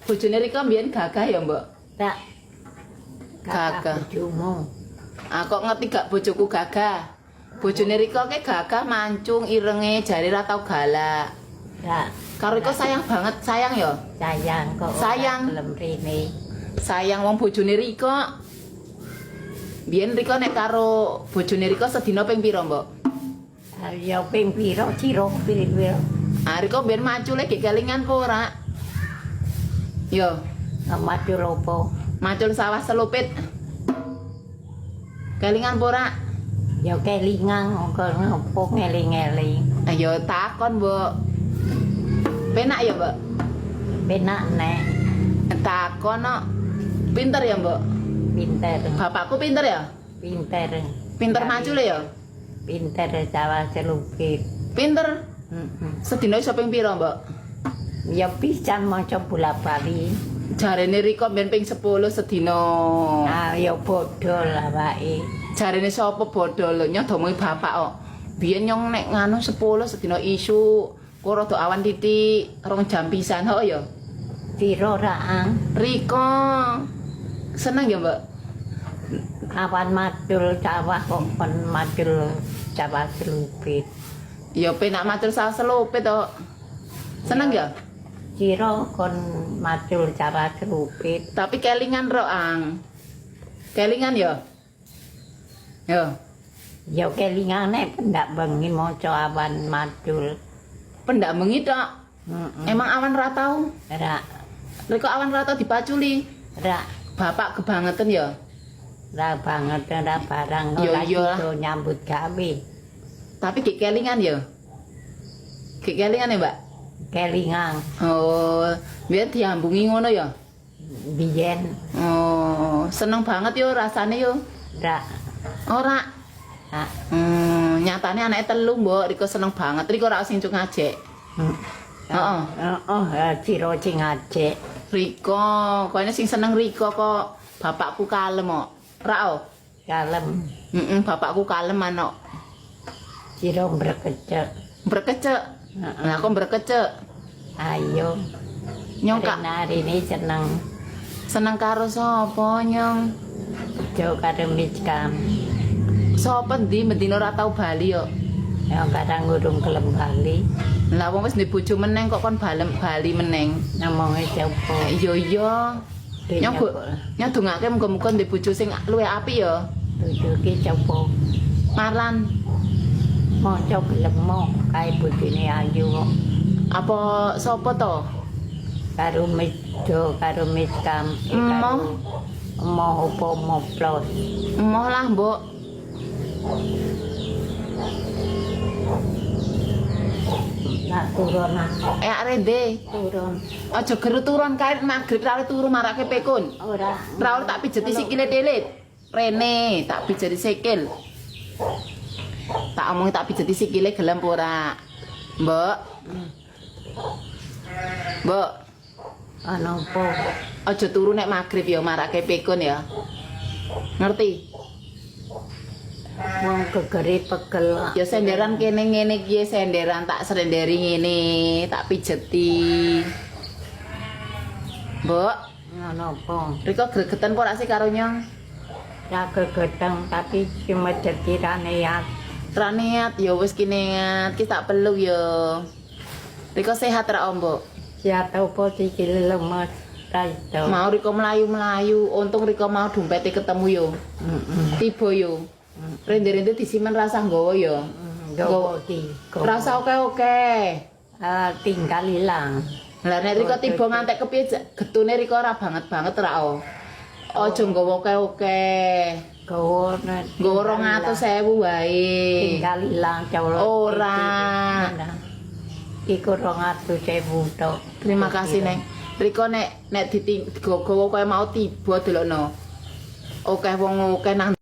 Bojone Rika mbiyen gagah ya, Mbok? Tak. Gagah. Bojomu. Ah, kok ngerti gak bojoku gagah? Bojone Rika ke gagah mancung irenge jare ra tau galak. Tak. Karo Rika sayang banget, sayang ya? Sayang kok ora Sayang. gelem rene. Sayang wong bojone Rika. Biyen Rika nek karo bojone Rika sedina ping pira, Mbok? Ah, ya ping pira ciro pira. Ah, Rika biyen macule gek kelingan apa ora? Yo, Macul opo? Macul sawah selupit. Kelingan apa ora? Ya kelingan kok ngopo ngeling-eling. Ayo takon, Mbok. Penak ya, Mbok? Penak nek. Takon no. Pinter ya, Mbok? Pinter. Bapakku pinter ya? Pinter. Pinter macule ya? Pinter sawah selupit. Pinter. Heeh. Sedina iso ping pira, Mbok? Ya pisan maca bola-bali. Jarene Rika ben ping 10 sedina. Ah ya bodol awake. Jarene sapa bodol nyodomohi bapak kok. Biyen nyong nek nganu 10 sedina isu, kok rada awan titik, 2 jam pisan ho ya. Piro raang? Rika seneng ya, Mbak? Awan macul sawah kok kon macul sawah selupit. Ya penak macul sawah selupit to. Seneng ya? Ciro kon macul sawah selupit. Tapi kelingan ro ang. Kelingan ya? Yo. Ya kelingane pendak bengi maca awan macul. Pendak bengi tok. Heeh. Emang awan ra tau? Ra. Rika awan ra tau dipaculi. Ra. Bapak kebangetan ya? Ra banget ra barang Ya ora iya lah. sida nyambut gawe. Tapi gek kelingan ya? Gek kelingan ya, Mbak? Kelingan. Oh, biar diambungi ngono ya? Biyen. Oh, seneng banget yo rasane yo. Ra. Ora. Ah. Nyatane anake telu, Mbok. Rika seneng banget. Rika ora sing ngajek. Heeh. Heeh, Ciro sing ngajek. Rika, kayaknya sing seneng Rika kok. Bapakku kalem kok. Ra oh. Kalem. Heeh, bapakku kalem manok. Ciro mbrekecek. Brekecek. Heeh. Lah kok brekecek? Ayo. Nyong kak Rene seneng. Seneng karo sapa, Nyong? Jo karo Miskam. Sapa ndi bendina ora tau bali yo. Ya kadang urung gelem bali. Lah wong wis bojo meneng kok kon balem bali meneng. Ngomonge sapa? Iya iya. Nyong Nyok. Nyong dongake muga-muga ndek bojo sing luwih apik ya. Bojo ki sapa? Marlan. Maca gelem mo kae bojone ayu kok. Apa sapa to? Karo Misjo, karo Miskam, Emoh. Emoh apa moplos. Emoh lah, Mbok. Nak turun ah. Eh arende. Turun. Aja geru turun kae magrib ra turu marake pekun. Ora. Ra tak pijeti sikile delit. Rene tak pijeti sikil. Tak omong tak pijeti sikile gelem apa ora? Mbok. Mbok, Ana apa? Aja turu nek magrib ya marake pekun ya. Ngerti? Wong gegere pegel. Ya senderan kene ngene iki senderan tak senderi ngene, tak pijeti. Mbok, Ana apa? Rika gregeten apa ora sih karo Nyong? Ra gegeteng tapi cuma ra niat. Ra niat ya wis ki niat, ki tak peluk ya. Rika sehat ra, Mbok? Sehat apa sikile lemes ra iso. Mau Rika melayu-melayu, untung Rika mau dompete ketemu yo. Heeh. Tiba yo. Rende-rende disimen rasah nggawa yo. Nggawa ki. Rasah oke-oke. Ah, tinggal ilang. Lah nek Rika tiba ngantek kepiye getune Rika ora banget-banget ra o. Aja nggawa oke-oke. Gawa nek Nggawa 200.000 wae. Tinggal ilang cawlo. Ora. Iku 200.000 tok. Terima kasih, Neng. Rika nek nek digowo kaya mau tiba delokno. Akeh wong akeh nang